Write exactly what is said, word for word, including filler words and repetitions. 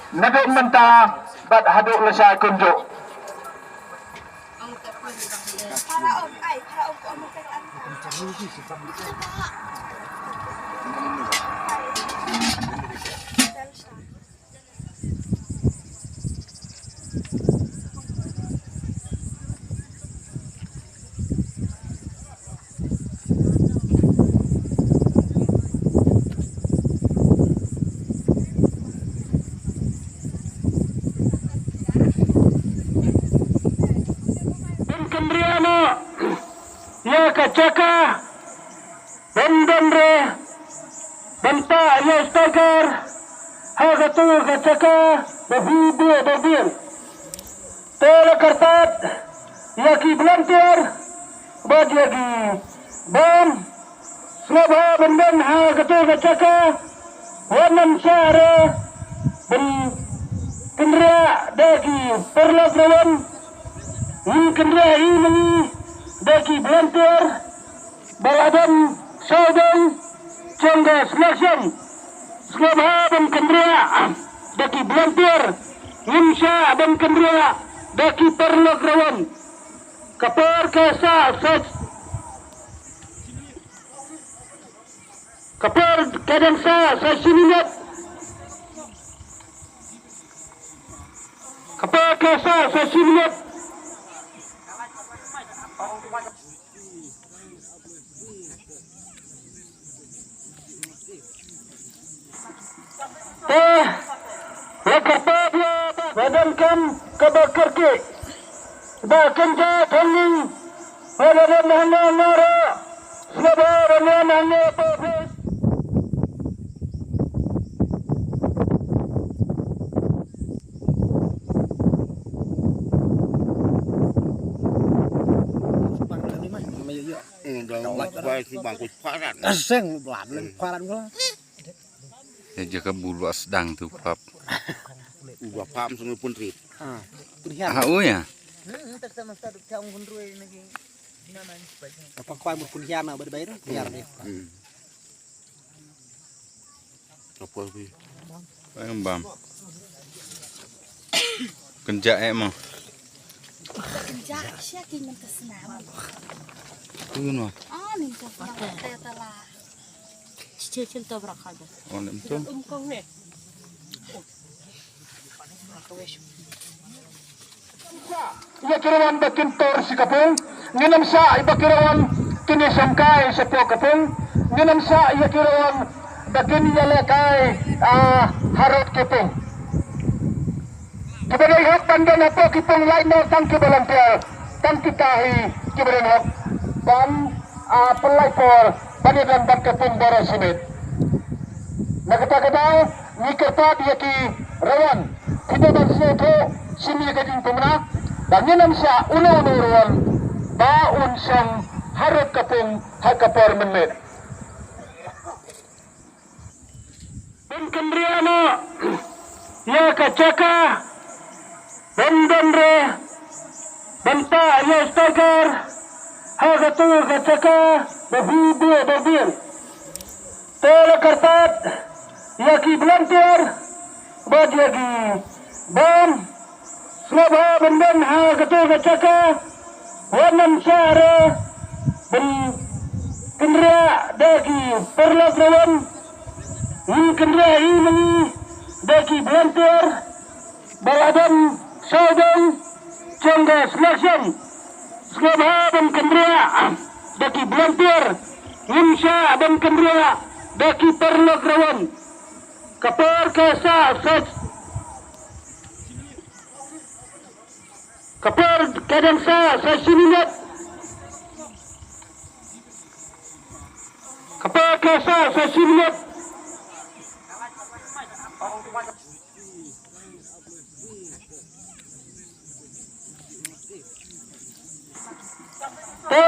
Naduh mynta bad haduh lashai kumjuh. Ban kynriah noh ïa ka jaka ban don re ban tah ïa u staigar ha katu ka jaka ba phi beh ba biang. Te la kyrpad ïa ki volunteer bad ïa ki bam sngewbha ban don ha katu ka jaka. Wat nym shah re ban kynriah da ki paralok rawan. Ngin kynriah ïa ngi da ki volunteer ba la don sawdong jong ka selection. Sngewbha ban kynriah da ki volunteer. Ngim shah ban kynriah da ki paralok rawan. Ka por ka sah sa, ka por ka dang sah sa shi minit. Ka por ka sah sa shi minit. Te la kyrpad ïa ba donkam kaba kyrkieh ba kynja thongni. Ba la don hangne nara sngewbha ba la don hangne ba phi. Seng blan lem paran ko. Ya jaka bulu asdang tu pap. Uba pam sung pun rit. Ah, pun hian. Ah, oh ya. Apa kwai mut pun hian na bad bayar, bayar deh. Apa pi? Bam bam. Kynja eh mo. Kynja sha ki mynta snam. Tu no. Ah, ni tu pun tela. Chichil to brak haja. On em to. Um kong ne. Ïa ki rawan ba kin tur shi kapung, ngin ym shah ïa ba ki rawan kin ïa shongkai shapoh kapung, ngin ym shah ïa ki rawan ba kin ïa lehkai, ah, harud kapung. Kiba dei hok ban don hapoh ki pung lait noh tang ki volunteer, tang kita hi kiba dei hok ban, ah, pynlait por ban ïa don bad ka pung baroh shi miet. Na kata ka daw ngi kyrpad ïa ki rawan, phi dei ban sngewthuh shim ïa ka jingpynbna ba ngin ym shah uno uno rawan ba un shong harud ka pung ha ka por mynmiet. Ban kynriah noh ïa ka jaka ban don re ban tah ïa u staigar ha katu ka jaka ba phi beh ba biang. Te la kyrpad ïa ki volunteer bad ïa ki bam sngewbha ban don ha katu ka jaka. Wat nym shah re ban kynriah da ki paralok rawan. Ngin kynriah ïa ngi da ki volunteer ba la don sawdong jong ka selection. Sngewbha ban kynriah da ki volunteer. Ngim shah ban kynriah da ki paralok rawan. Ka por ka sah sa Ka por ka dang sah sa shi minit. Ka por ka sah sa shi minit. Te